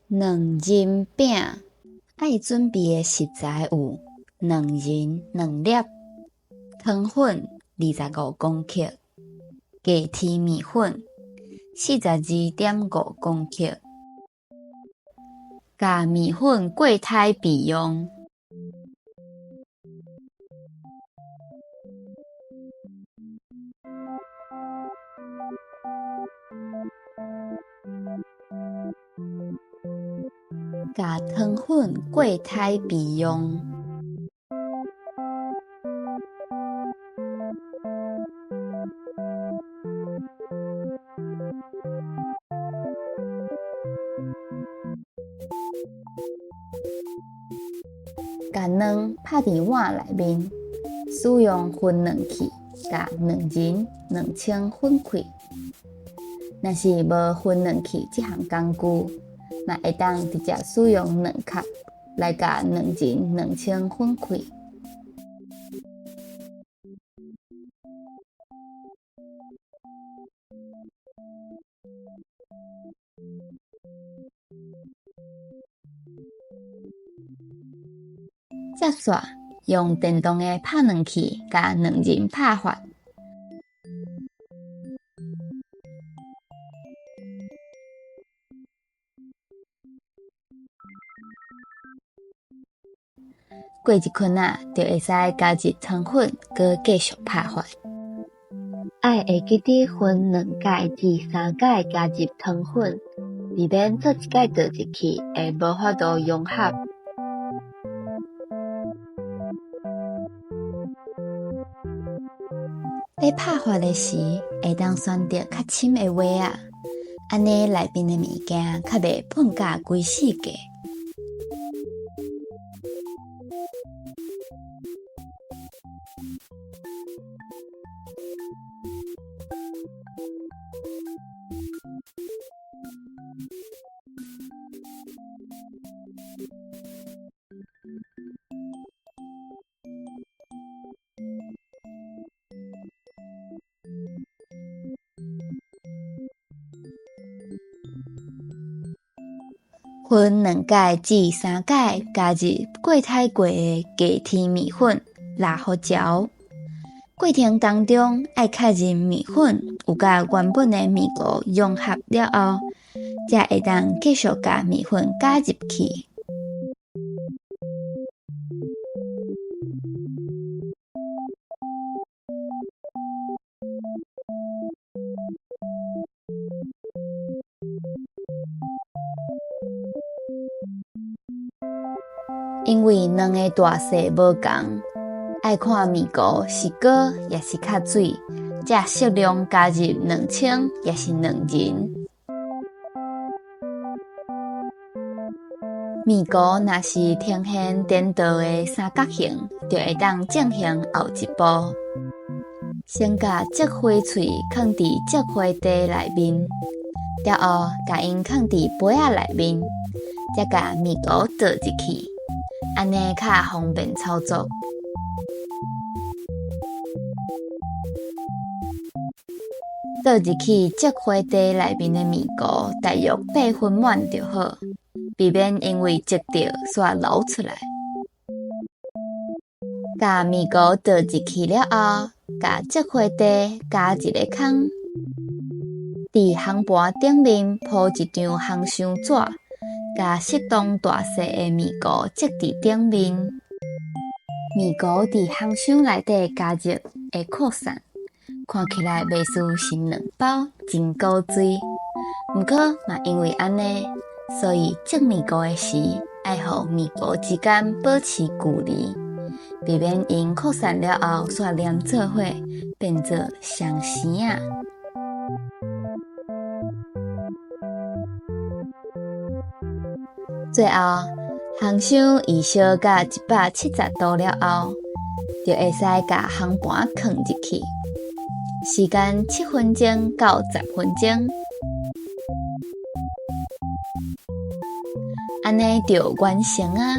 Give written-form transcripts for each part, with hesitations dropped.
卵仁餅。愛準備的食材有：卵仁兩粒、糖粉25公克、低麶麵粉42.5公克。共麵粉過胎備用。共糖粉過胎備用。共卵拍佇碗內面，使用分卵器共卵仁、卵清分開。若是無分卵器這項工具，嘛會當直接使用卵殼來共卵仁、卵清分開。接煞用電動的拍卵器共卵仁拍發。過一圈仔，就會使加入糖粉，閣繼續拍發。愛會記得分兩擺至三擺加入糖粉，避免做一擺倒入去會無法度融合。咧拍發的時，會當選擇較深的鍋仔，按呢內面的物件較袂噴甲規四界。分兩擺至三擺加入過篩過的低麶麵粉、辣胡椒。過程當中愛確認麵粉有佮原本的麵糊融合了後，才會當繼續共麵粉加入去。因為卵的大細無仝，愛看麵糊是膏抑是較水，才適量加入卵清抑是卵仁。麵糊若是呈現顛倒的三角形，就會當進行後一步。先共菊花穗囥佇菊花袋內面，了後共𪜶囥佇杯仔內面，才共麵糊倒入去，按呢較方便操作。倒入去菊花袋內面的麵糊大約八分滿就好，避免因為折著煞流出來。共麵糊倒入去了後，共菊花袋咬一个空，佇烘盤頂面鋪一張烘箱紙，共適當大細的麵糊折佇頂面。麵糊佇烘箱內底加熱會擴散，看起來袂輸是卵包，真古錐。毋過嘛因為按呢，所以折麵糊的時，愛予麵糊之間保持距離，避免𪜶擴散了後煞黏做伙，變做雙生仔。最後，烘箱預燒到170度了後，就會使共烘盤囥入去，時間7分鐘到10分鐘，按呢就完成啊！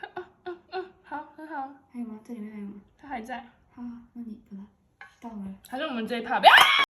啊啊啊！好，很好。還有嗎？這裡面還有嗎？它還還在。好，那你把它倒了。還是我們這一趴不要？